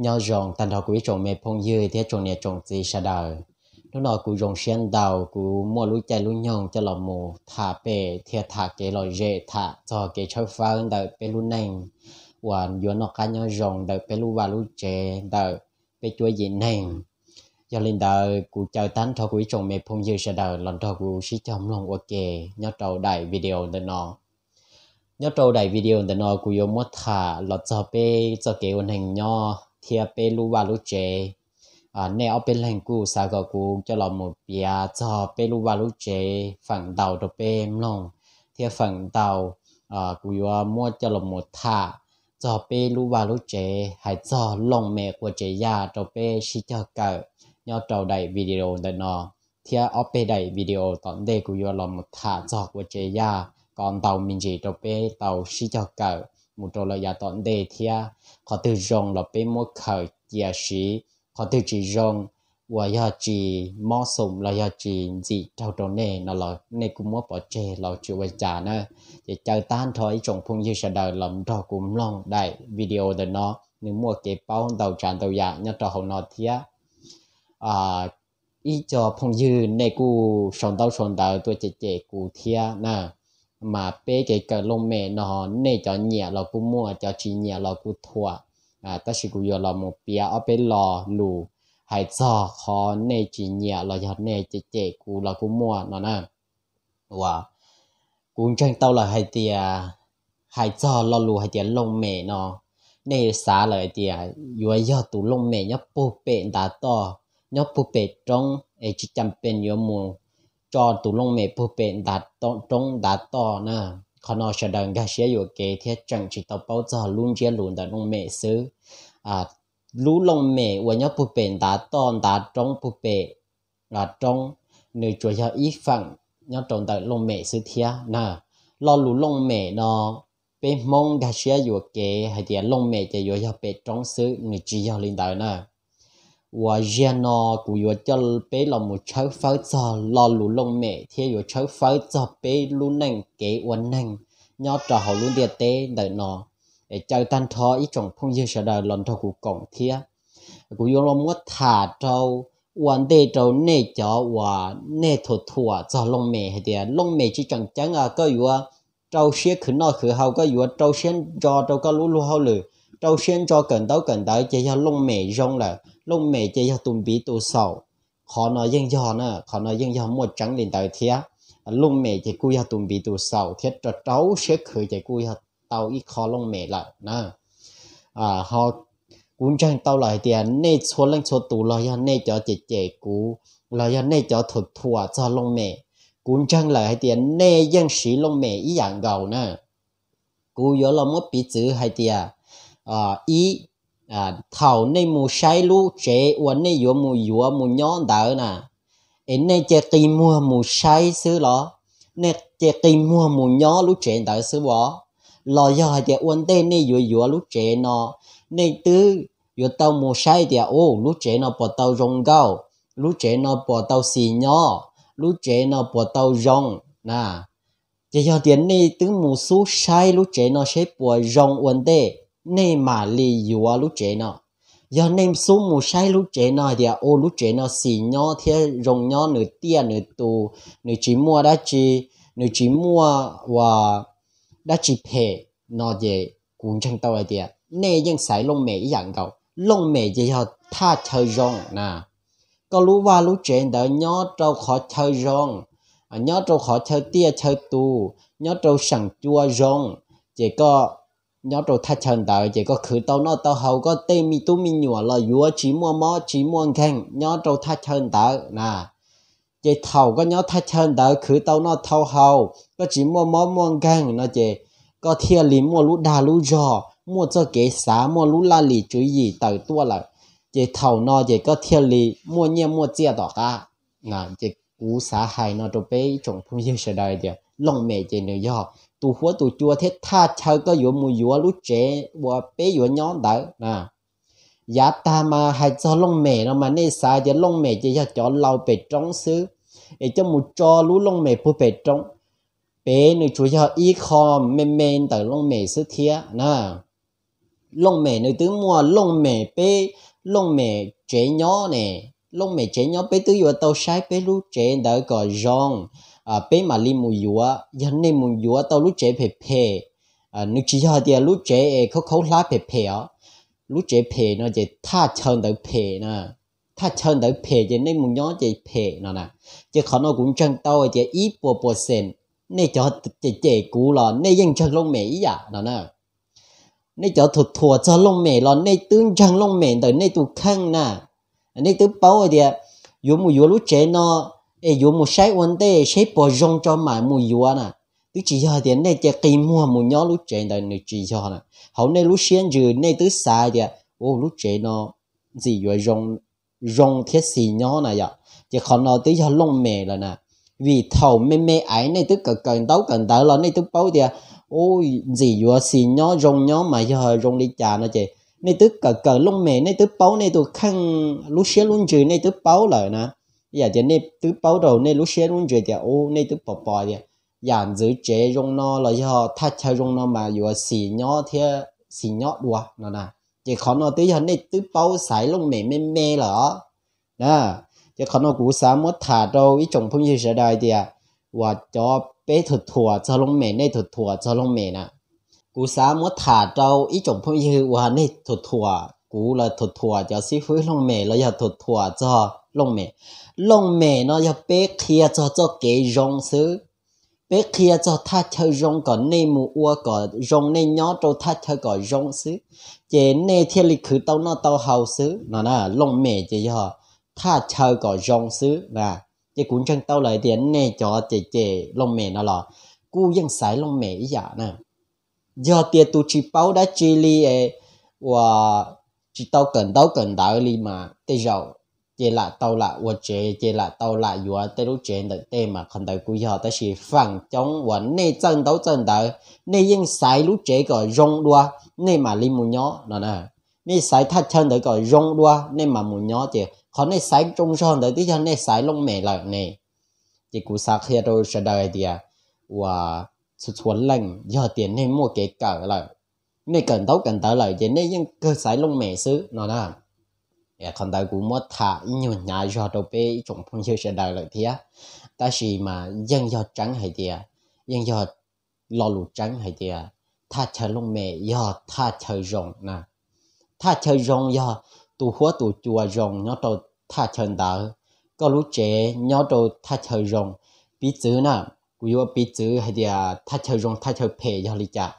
Nyob zoo tag nrho kuv ib tsoom me phooj ywg thiab tsoom niam tsoom txiv sawv daws. Hnub no kuv zoo siab ntau kuv muaj lub caij lub nyoog coj los mus tham pem thiab tham kev lom zem tham txog kev tshawb fawb ntawm peb lub neej uas yuav noj qab nyob zoo ntawm peb lub vaj lub tsev ntawm peb cuab yim neeg. Yog li ntawd kuv caw tag nrho kuv ib tsoom me phooj ywg sawv daws los nrog kuv sib cog mloog ua ke nyob rau daim video ntawm no. Nyob rau daim video ntawm no kuv yuav muab tham los txog peb txoj kev ua neeg nyob thiab peb lub vaj lub tsev. Nej ob peb leeg kuj xav kom kuv coj los mus piav txog peb lub vaj lub tsev feem ntau rau peb mloog, thiab feem ntau kuv yuav muab coj los mus tham txog peb lub vaj lub tsev, hais txog looj mem quas tsev yaj rau peb sib cog kawm nyob rau daim video ntawm no. Thiab ob peb daim video tom ntej kuv yuav los mus tham txog quas tsev yaj kom ntau me ntsis rau peb tau sib cog kawm mus rau lawm yav tom ntej thiab. Qhov twg zoo los peb muab khaws cia siv, qhov twg tsis zoo uas yog tsis mob xoom los yog tsis ntxim raug rau nej no los nej kuj muab pov tseg los tsis ua cas na. Ces caw tag nrho ib tsoom phooj ywg sawv daws los nrog kuv mloog daim video ntawm no, nws muaj kev paub ntau tsav ntau yam nyob rau hauv no thiab. Ib co phooj ywg nej kuj sau ntaub sau ntawv tuaj cem cem kuv thiab na. Mas peb kev kawm looj mem no nej cov nyiam los kuj muaj, cov tsis nyiam los kuj thuam. Tab sis kuv yuav los mus piav ob peb lo lus hais txog qhov nej tsis nyiam los yog nej cem cem kuv los kuj muaj no na. Uas kuv ntseeg tau lawm hais tias, hais txog lo lus hais tias looj mem no, nej xav lawm hais tias yuav yog tus looj mem nyob puag pem ntav toj, nyob puag pem roob es tsis cam pees yuav mus tso tus looj mem puag pem ntav roob ntav toj na. Qhov no sawv daws nkag siab yuam kev thiab tseem tsis tau paub txog lub ntsiab lus ntawm looj mem xwb. Lub looj mem uas nyob puag pem ntav toj ntav roob puag pem roob, nws tsuas yog ib feem nyob rau ntawm looj mem xwb thiab na. Lo lus looj mem no, peb Hmoob nkag siab yuam kev hais tias looj mem ces yuav yog pem roob xwb, nws tsis yog li ntawd na. Uas ziag no kuv yuav coj peb los mus tshawb fawb txog lo lus looj mem thiab yuav tshawb fawb txog peb lub neej kev ua neeg nyob rau hauv lub ntiaj teb ntawm no. Es caw tag nrho ib tsoom phooj ywg sawv daws los nrog kuv koom thiab. Kuv yuav los muab tham rau ua ntej rau nej cov uas nej thuam thuam txog looj mem hais tias looj mem tsis tseem ceeb, koj yuav rau siab khwv noj khwv haus, koj yuav rau siab ntso rau koj lub luag hauj lwm, rau siab ntso kawm ntaub kawm ntawv ces yog looj mem zoo lawm, looj mem ces yog tus npiv tus xaum. Qhov no yeej yog na, qhov no yeej yog muaj tseeb li ntawd thiab. Looj mem ces kuj yog tus npiv tus xaum thiab, rau rau siab khwv ces kuj yog tau ib qho looj mem lawm na. Ho kuv ntseeg tau lawm hais tias nej txhua leej txhua tus los yog nej cov cem cem kuv, los yog nej cov thuam thuam txog looj mem, kuv ntseeg lawm hais tias nej yeej siv looj mem ib yam nkaus na. Kuv yuav los muab piv txwv hais tias, ib, thaum nej mus saib lub tsev uas nej yuav mus yuav mus nyob ntawd na, es nej cia qi muag mus saib xwb los, nej cia qi muag mus nyob lub tsev ntawd xwb os, los yog hais tias ua ntej nej yuav yuav lub tsev no, nej twb yuav tau mus saib tias, u, lub tsev no puas tau zoo nkauj, lub tsev no puas tau xis nyob, lub tsev no puas tau zoo na. Ces yog tias nej twb mus xub saib lub tsev no seb puas zoo ua ntej, nej mam li yuav lub tsev no. Yog nej xub mus saib lub tsev no hais tias, u, lub tsev no xis nyob thiab zoo nyob, nws tiaj nws tus, nws tsis muaj dab tsi, nws tsis muaj uas dab tsi phem no ces kuv ntseeg tau hais tias nej yeej xaiv looj mem ib yam nkaus. Looj mem ces yog thaj chaw zoo na. Koj lub vaj lub tsev ntawd nyob rau qhov chaw zoo, nyob rau qhov chaw tiaj chaw tus, nyob rau seem cua zoo, ces koj nyob rau thaj chaw ntawd ces koj khwv tau noj tau haus, koj tej me tub me nyuam los yuav tsis muaj mob tsis muaj nkeeg nyob rau thaj chaw ntawd na. Ces thaum koj nyob thaj chaw ntawd khwv tau noj tau haus, koj tsis muaj mob muaj nkeeg no ces koj thiaj li muaj lub dag lub zog, muaj txoj kev xav, muaj lub laj lim tswv yim tawm tuaj lawm, ces thaum no ces koj thiaj li muaj nyiaj muaj txiaj tom qab. Ces kuv xav hais no rau peb ib tsoom phooj ywg sawv daws tias looj mem ces nws yog tus huab tus cua thiab thaj chaw koj yuav mus yuav lub tsev uas peb yuav nyob ntawd na. Yav tag mas hais txog looj mem no mas nej xav tias looj mem ces yog cov laus pem roob xwb, es coj mus tso lub looj mem puag pem roob. Pem nws tsuas yog ib qho me me ntawm looj mem xwb thiab na. Looj mem nws twb muaj looj mem peb, looj mem tsev nyob ne, looj mem tsev nyob peb twb yuav tau saib peb lub tsev ntawd kom zoo, peb mam li mus yuav. Yog nej mus yuav tau lub tsev phem phem, nws tsis yog tias lub tsev es khaub khaub hlab phem phem os, lub tsev phem no ces thaj chaw ntawd phem na, thaj chaw ntawd phem ces nej mus nyob ces phem no na. Ces qhov no kuv ntseeg tau hais tias ib puas puas xees nej cov cem cem kuv los nej yeej ntseeg looj mem ib yam no na. Nej cov thuam thuam txog looj mem los nej twb ntseeg looj mem ntawm nej tus kheej na. Nej twb paub hais tias yuav mus yuav lub tsev no es yuav mus saib ua ntej seb puas zoo tso mam mus yuav na. Twb tsis yog tias nej cia qi muag mus nyob lub tsev ntawd, nws tsis yog na. Hauv nej lub siab ntsws nej twb xav tias, u, lub tsev no ntxim yuav zoo thiab xis nyob na yom. Ces qhov no twb yog looj mem lawm na. Vim thaum me me aiv nej twb kawm kawm ntaub kawm ntawv los nej twb paub tias, u, ntxim yuav xis nyob zoo nyob mas yog zoo li cas no ces nej twb kawm kawm looj mem, nej twb paub nej tus kheej, lub siab lub ntsws nej twb paub lawm na. Yam tias nej twb paub rau nej lub siab lub ntsws tias, u, nej twb pom pom tias yam ntxwv tsev zoo no los yog thaj chaw zoo no mas yuav xis nyob thiab xis nyob dua no na. Ces qhov no twb yog nej twb paub xaiv looj mem me me lawm os. Ces qhov no kuv xav muab tham rau ib tsoom phooj ywg sawv daws hais tias, uas cov peb thuam thuam txog looj mem, nej thuam thuam txog looj mem na. Kuv xav muab tham rau ib tsoom phooj ywg uas nej thuam thuam kuv los thuam thuam cov xib fwb looj mem los yog thuam thuam txog looj mem. Looj mem no yog peb qhia txog txoj kev zoo xwb. Peb qhia txog thaj chaw zoo kom nej mus ua kom zoo, nej nyob rau thaj chaw kom zoo xwb, ces nej thiaj li khwv tau noj tau haus xwb no na. Looj mem ces yog thaj chaw kom zoo xwb na. Ces kuv ntseeg tau lawm tias nej cov cem cem looj mem no los kuj yeej xaiv looj mem ib yam na. Yog tias tus tsis paub dab tsi li, uas tsis tau kawm ntaub kawm ntawv li mas tej zaum ces lam tau lam ua tsev, ces lam tau lam yuav tej lub tsev ntawm tej mas qhov ntawd kuj yog, tab sis feem coob uas nej txawj ntaub txawj ntawv, nej yeej xaiv lub tsev kom zoo dua, nej mam li mus nyob no na. Nej xaiv thaj chaw ntawd kom zoo dua nej mam mus nyob, ces qhov nej xaiv tsoos zog ntawd twb yog nej xaiv looj mem lawm ne. Ces kuv xav qhia rau sawv daws hais tias, uas txhua txhua leej yog tias nej muaj kev kawm lawm, nej kawm ntaub kawm ntawv lawm ces nej yeej kawg xaiv looj mem xwb no na. Qhov ntawd kuv muab tham ib nyuag hnyav zog rau peb ib tsoom phooj ywg sawv daws lawm thiab, tab sis mas yeej yog tseeb hais tias, yeej yog lo lus tseeb hais tias thaj chaw looj mem yog thaj chaw zoo na. Thaj chaw zoo yog tus huab tus cua zoo nyob rau thaj chaw ntawd, koj lub tsev nyob rau thaj chaw zoo. Piv txwv na, kuv yuav piv txwv hais tias thaj chaw zoo thaj chaw phem yog li cas.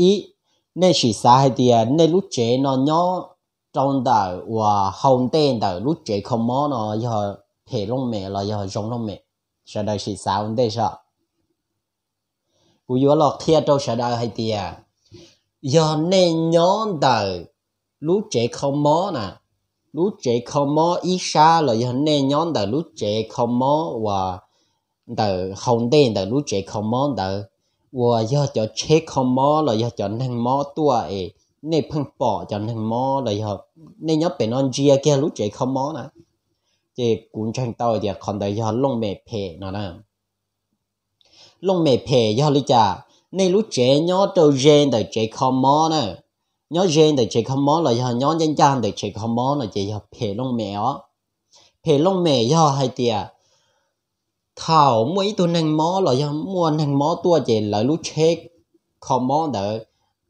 Ib, nej sim xav hais tias nej lub tsev no nyob rau ntawm uas hau ntej ntawm lub tsev kho mob no yog phem looj mem los yog zoo looj mem? Sawv daws sim xav ua ntej saib. Kuv yuav los qhia rau sawv daws hais tias, yog nej nyob ntawm lub tsev kho mob na, lub tsev kho mob ib sab los yog nej nyob ntawm lub tsev kho mob uas ntawm hau ntej ntawm lub tsev kho mob ntawd, uas yog cov tsheb kho mob los yog cov neeg mob tuaj es nej pheej pom cov neeg mob los yog nej nyob pem no ntsia kiag lub tsev kho mob na, ces kuv ntseeg tau tias qhov ntawd yog looj mem phem no na. Looj mem phem yog li cas? Nej lub tsev nyob rau ze ntawm tsev kho mob na, nyob ze ntawm tsev kho mob los yog nyob ncaj ncaj ntawm tsev kho mob no ces yog phem looj mem os. Phem looj mem yog hais tias thaum muaj ib tug neeg mob los yog muaj neeg mob tuaj ces lawv lub tsheb kho mob ntawd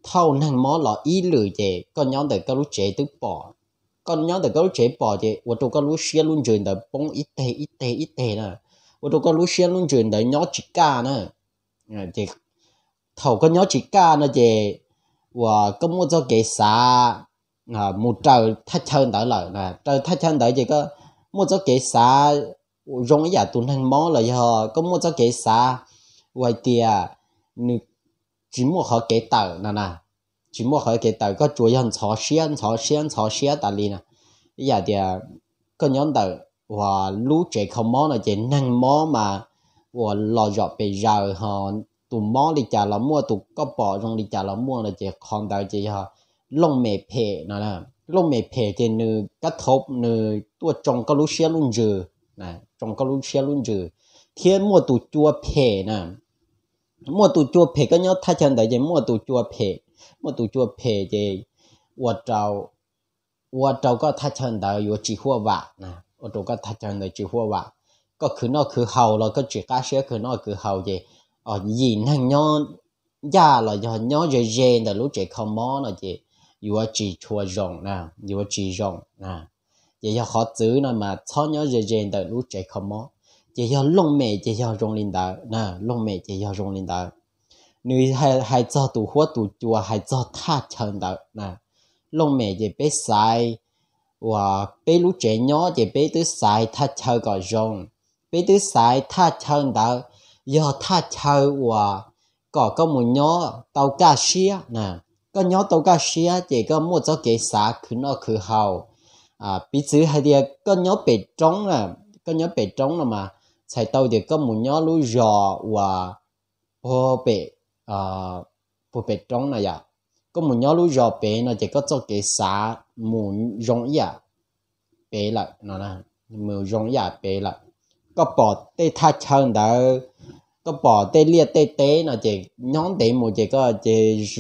thauj neeg mob los ib lwm ces koj nyob ntawm koj lub tsev twb pom. Koj nyob ntawm koj lub tsev pom ces ua rau koj lub siab lub ntsws ntawd poob ib teg ib teg ib teg na, ua rau koj lub siab lub ntsws ntawd nyob tsis kaj na. Ces thaum koj nyob tsis kaj no ces uas koj muaj txoj kev xav mus raws thaj chaw ntawd lawm, raws thaj chaw ntawd ces koj muaj txoj kev xav zoo ib yam tus neeg mob los yog koj muaj txoj kev xav uas hais tias nws tsis muaj qhov kev tawm no na, tsis muaj qhov kev tawm, koj tsuas yog ntxhov siab ntxhov siab ntxhov siab tas li na. Ib yam tias koj nyob ntawm uas lub tsev kho mob no ces neeg mob mas uas los zom pes zaws ho tus mob li cas los muaj, tus koj pom zoo li cas los muaj no ces qhov ntawd ces yog looj mem phem no. Looj mem phem ces nws kab thau nws tuaj tsoo koj lub siab lub ntsws, tsoo koj lub siab lub ntsws thiab muaj tus cua phem na. Muaj tus cua phem, koj nyob thaj chaw ntawd ces muaj tus cua phem. Muaj tus cua phem ces ua rau, ua rau koj thaj chaw ntawd yuav tsis huaj vam na, ua rau koj thaj chaw ntawd tsis huaj vam. Koj khwv noj khwv haus los koj tsis qab siab khwv noj khwv haus ces yim neeg nyob ncaj los yog nyob ze ze ntawm lub tsev kho mob no ces yuav tsis tshua zoo na, yuav tsis zoo na. Ces yog qhov txwv no mas txhob nyob ze ze ntawm lub tsev kho mob. Ces yog looj mem ces yog zoo li ntawd na, looj mem ces yog zoo li ntawd. Nws hais txog tus huab tus cua, hais txog thaj chaw ntawd na. Looj mem ces peb xaiv uas peb lub tsev nyob ces peb twb xaiv thaj chaw kom zoo, peb twb xaiv thaj chaw ntawd yog thaj chaw uas kom koj mus nyob tau kaj siab na. Koj nyob tau kaj siab ces koj muaj txoj kev xav khwv noj khwv haus. Piv txwv hais tias koj nyob pem roob, koj nyob pem roob no mas txhais tau tias koj mus nyob lub zos uas puag pem, puag pem roob no yom. Koj mus nyob lub zos pem no ces koj txoj kev xav mus zoo ib yam pem lawm no, mus zoo ib yam pem lawm. Koj pom tej thaj chaw ntawd, koj pom tej liaj tej teb no ces nyob ntev mus ces koj ces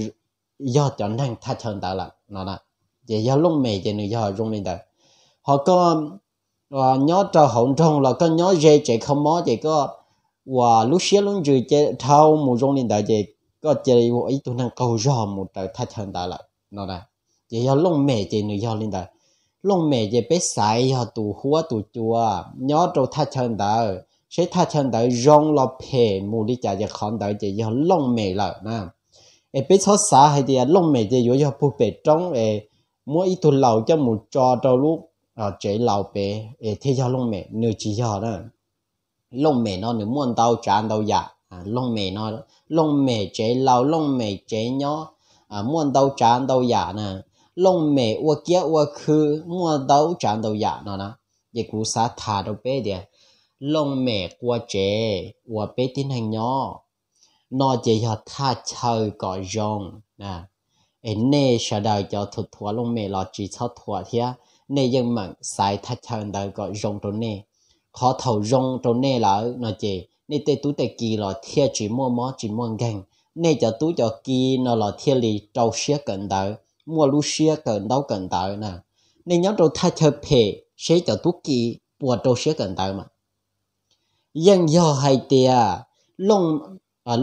yog cov neeg thaj chaw ntawd lawm no. Ces yog looj mem ces nws yog zoo li ntawd. Ho koj nyob rau hauv nroog los koj nyob ze tsev kho mob ces koj uas lub siab lub ntsws ces dhau mus zoo li ntawd ces koj cia li ua ib tug neeg qaug zog mus raws thaj chaw ntawd lawm no. Ces yog looj mem ces nws yog li ntawd. Looj mem ces peb xaiv yog tus huab tus cua nyob rau thaj chaw ntawd, seb thaj chaw ntawd zoo los phem mus li cas ces qhov ntawd ces yog looj mem lawm na. Es peb txhob xav hais tias looj mem ces yuav yog puag pem roob es muab ib tug laus coj mus tso rau lub tsev laus pem es thiaj yog looj mem, nws tsis yog na. Looj mem no nws muaj ntau tsav ntau yam, looj mem no, looj mem tsev laus, looj mem tsev nyob, muaj ntau tsav ntau yam na. Looj mem ua kiab ua khw, muaj ntau tsav ntau yam no na. Ces kuv xav tham rau peb tias looj mem qua tsev uas peb tib neeg nyob no ces yog thaj chaw kom zoo. Es nej sawv daws cov thuam thuam looj mem los tsis txhob thuam thiab, nej yeej meem xaiv thaj chaw ntawd kom zoo rau nej. Qhov thaum zoo rau nej lawm no ces nej tej tub tej ki los thiaj tsis muaj mob tsis muaj nkeeg, nej cov tub cov ki no los thiaj li rau siab kawm ntawv, muaj lub siab kawm ntaub kawm ntawv na. Nej nyob rau thaj chaw phem seb cov tub ki puas rau siab kawm ntawv mas. Yeej yog hais tias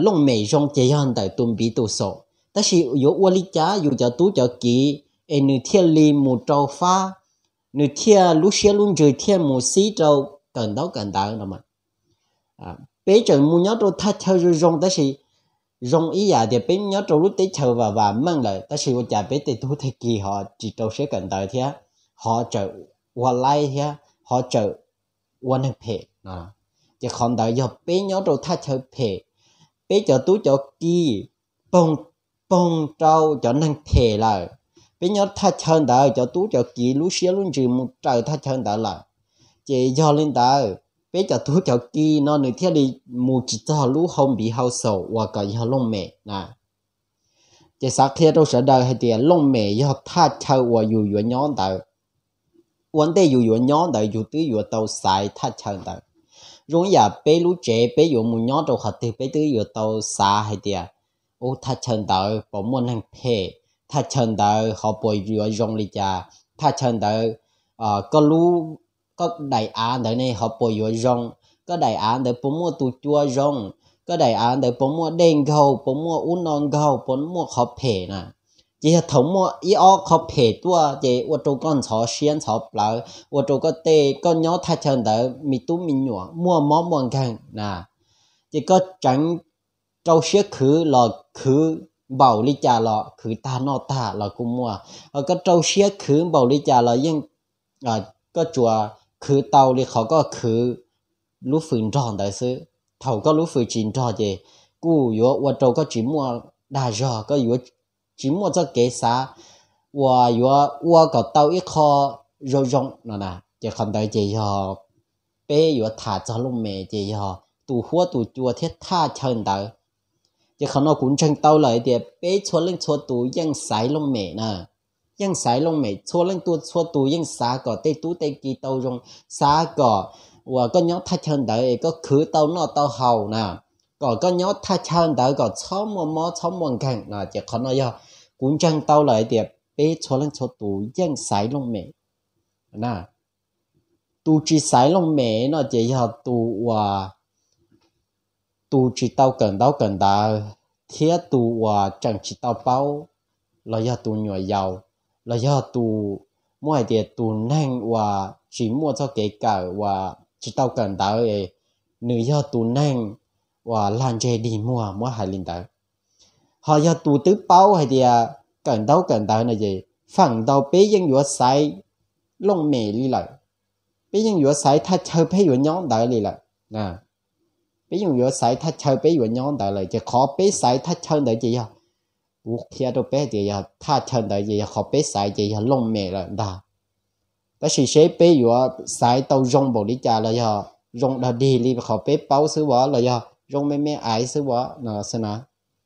looj mem zoo ces yog ntawm tus npiv tus xaum, tab sis yuav ua li cas yus cov tub cov ki es nws thiaj li mus rau fab, nws thiaj lub siab lub ntsws thiaj mus xib rau kawm ntaub kawm ntawv no. Peb tseem mus nyob rau thaj chaw zoo zoo tab sis zoo ib yam tias peb nyob rau lub teb chaws vam vam meej lawm tab sis ua cas peb tej tub tej ki ho tsis rau siab kawm ntawv thiab, ho tseem ua laib thiab ho tseem ua neeg phem no. Ces qhov ntawd yog peb nyob rau thaj chaw phem, peb cov tub cov ki poog, poog rau cov neeg phem lawm. Peb nyob thaj chaw ntawd cov tub cov ki lub siab lub ntsws mus raws thaj chaw ntawd lawm. Ces yog li ntawd peb cov tub cov ki no nws thiaj li mus tsis txog lub hau npiv hau xaum uas kom yog looj mem na. Ces xav qhia rau sawv daws hais tias looj mem yog thaj chaw uas yus yuav nyob ntawd. Ua ntej yus yuav nyob ntawd yus twb yuav tau xaiv thaj chaw ntawd. Zoo ib yam peb lub tsev peb yuav mus nyob rau qhov twg peb twb yuav tau xav hais tias, ub, thaj chaw ntawd puas muaj neeg phem, thaj chaw ntawd ho puas yuav zoo li cas, thaj chaw ntawd koj lub, koj daim av ntawd ne ho puas yuav zoo, koj daim av ntawd puas muaj tus cua zoo, koj daim av ntawd puas muaj dej nkaug, puas muaj ub no nkaug, puas muaj qhov phem na. Ces yog thaum muaj ib ob qho phem tuaj ces ua rau koj ntxhov siab ntxhov plawv, ua rau koj tej, koj nyob thaj chaw ntawd me tub me nyuam muaj mob muaj nkeeg na. Ces koj tseev rau siab khwv los khwv npaum li cas los khwv tag noj tag los kuj muaj, ho koj rau siab khwv npaum li cas los yeej, koj tsuas khwv tau li qhov koj khwv lub fws nrog ntawd xwb. Thaum koj lub fws tsis nrog ces kuj yuav ua rau koj tsis muaj dag zog, koj yuav tsis muaj txoj kev xav uas yuav ua kom tau ib qho zoo zoo no na. Ces qhov ntawd ces yog peb yuav tham txog looj mem ces yog tus huab tus cua thiab thaj chaw ntawd. Ces qhov no kuv ntseeg tau lawm tias peb txhua leej txhua tus yeej xaiv looj mem na, yeej xaiv looj mem, txhua leej txhua tus yeej xav kom tej tub tej ki tau zoo, xav kom uas koj nyob thaj chaw ntawd es koj khwv tau noj tau haus na, kom koj nyob thaj chaw ntawd kom txhob muaj mob txhob muaj nkeeg no. Ces qhov no yog Kuv ntseeg tau lawm hais tias peb txhua leej txhua tus yeej xaiv looj mem na. Tus tsis xaiv looj mem no ces yog tus uas tus tsis tau kawm ntaub kawm ntawv, thiab tus uas tseem tsis tau paub, los yog tus nyuam yaus, los yog tus, muab hais tias tus neeg uas tsis muaj txoj kev kawm uas tsis tau kawm ntawv, nws yog tus neeg uas lag ntseg dig muag, muab hais li ntawd. Ho yog tus twb paub hais tias kawm ntaub kawm ntawv no ces feem ntau peb yeej yuav xaiv looj mem li lawm. Peb yeej yuav xaiv thaj chaw peb yuav nyob ntawd li lawm. Peb yeej yuav xaiv thaj chaw peb yuav nyob ntawd lawm, ces qhov peb xaiv thaj chaw ntawd ces yog, kuv qhia rau peb tias yog thaj chaw ntawd ces yog qhov peb xaiv ces yog looj mem lawm ntag. Tab sis seb peb yuav xaiv tau zoo npaum li cas los yog zoo dog dig li qhov peb paub xwb as los yog zoo me me aiv xwb as no xwb na,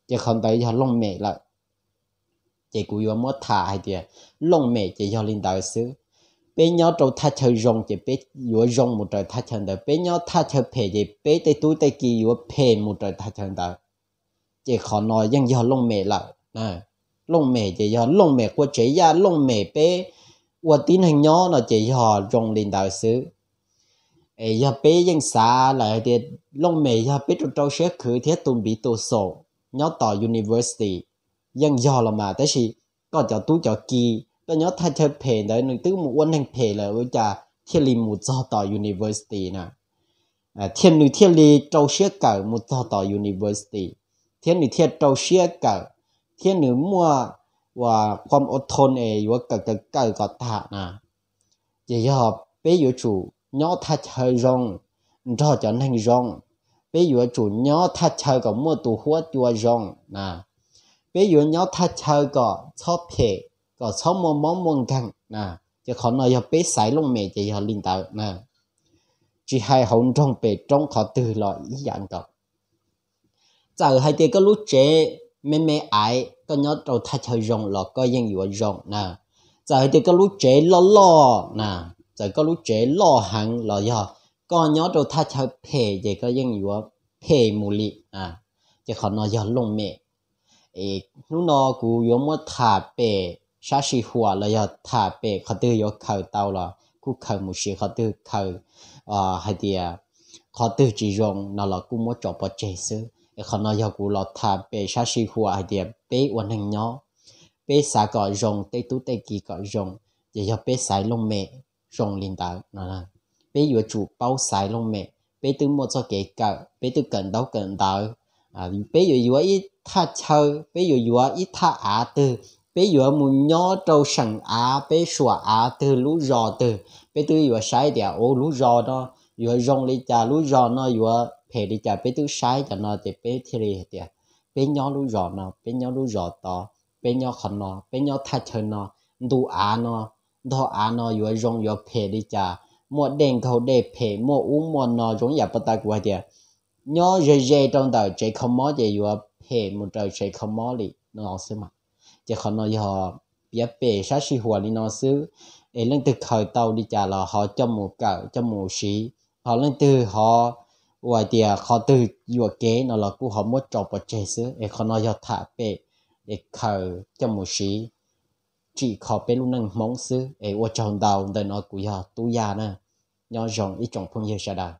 ces qhov ntawd yog looj mem lawm. Ces kuv yuav muab tham hais tias looj mem ces yog li ntawd xwb. Peb nyob rau thaj chaw zoo ces peb yuav zoo mus raws thaj chaw ntawd, peb nyob thaj chaw phem ces peb tej tub tej ki yuav phem mus raws thaj chaw ntawd. Ces qhov no yeej yog looj mem lawm. Looj mem ces yog looj mem quaj tsev yaj, looj mem peb ua tib neeg nyob no ces yog zoo li ntawd xwb. Es yog peb yeej xav lawm hais tias looj mem yog peb rau rau siab khwv thiab tu npiv tu xaum nyob tom university, yeej yog los mas, tab sis koj cov tub cov ki, koj nyob thaj chaw phem ntawd nws twb mus ua neeg phem lawm ua cas thiaj li mus txog tom university na, thiaj nws thiaj li rau siab kawm mus txog tom university, thiab nws thiaj rau siab kawm, thiab nws muaj uas qhuam ua thon es yuav kawm kawm kawm kom tag na. Ces yog peb yuav tsum nyob thaj chaw zoo, nrog cov neeg zoo, peb yuav tsum nyob thaj chaw kom muaj tus huab cua zoo na, peb yuav nyob thaj chaw kom txhob phem, kom txhob muaj mob muaj nkeeg na. Ces qhov no yog peb xaiv looj mem ces yog li ntawd na. Tsis hais hauv nroog pem roob qhov twg los ib yam nkaus. Txawm hais tias koj lub tsev me me aiv, koj nyob rau thaj chaw zoo los koj yeej yuav zoo na. Txawm hais tias koj lub tsev loj loj na, txawm koj lub tsev loj heev los yog koj nyob rau thaj chaw phem ces koj yeej yuav phem mus li. Ces qhov no yog looj mem. Hnub no kuv yuav muab tham pem sab sij huam los yog tham pem qhov twg yuav khaws tau los kuj khaws mus siv, qhov twg khaws hais tias qhov twg tsis zoo no los kuj muab tso pov tseg xwb. Es qhov no yog kuv los tham pem sab sij huam hais tias peb ua neeg nyob, peb xav kom zoo, tej tub tej ki kom zoo, ces yog peb xaiv looj mem zoo li ntawd no. Peb yuav tsum paub xaiv looj mem, peb twb muaj txoj kev kawm, peb twb kawm ntaub kawm ntawv, peb yuav yuav ib thaj chaw, peb yuav yuav ib thaj av twg, peb yuav mus nyob rau seem av, peb suam av twg lub zos twg, peb twb yuav saib tias ua lub zos no yuav zoo li cas, lub zos no yuav phem li cas, peb twb saib cov no ces peb thiaj li hais tias peb nyob lub zos no, peb nyob lub zos tod, peb nyob qhov no, peb nyob thaj chaw no, ntu av no, ntog av no yuav zoo yuav phem li cas, muaj dej nkaug dej phem, muaj ub muaj no, zoo ib yam pov tas kuv hais tias nyob ze ze rau ntawm tsev kho mob ces yuav phem mus raws tsev kho mob li no xwb mas. Ces qhov no yog piav pem sab sij huam li no xwb, es leej twg khaws tau li cas los ho coj mus kawm coj mus siv, ho leej twg ho ua hais tias qhov twg yuam kev no los kuj ho muab tso pov tseg xwb, es qhov no yog tham pem es khaws coj mus siv tsim kho peb lub neej Hmoob xwb. Es ua tsaug ntau, ntawm no kuv yog Tub Yaj na, nyob zoo ib tsoom phooj ywg sawv daws.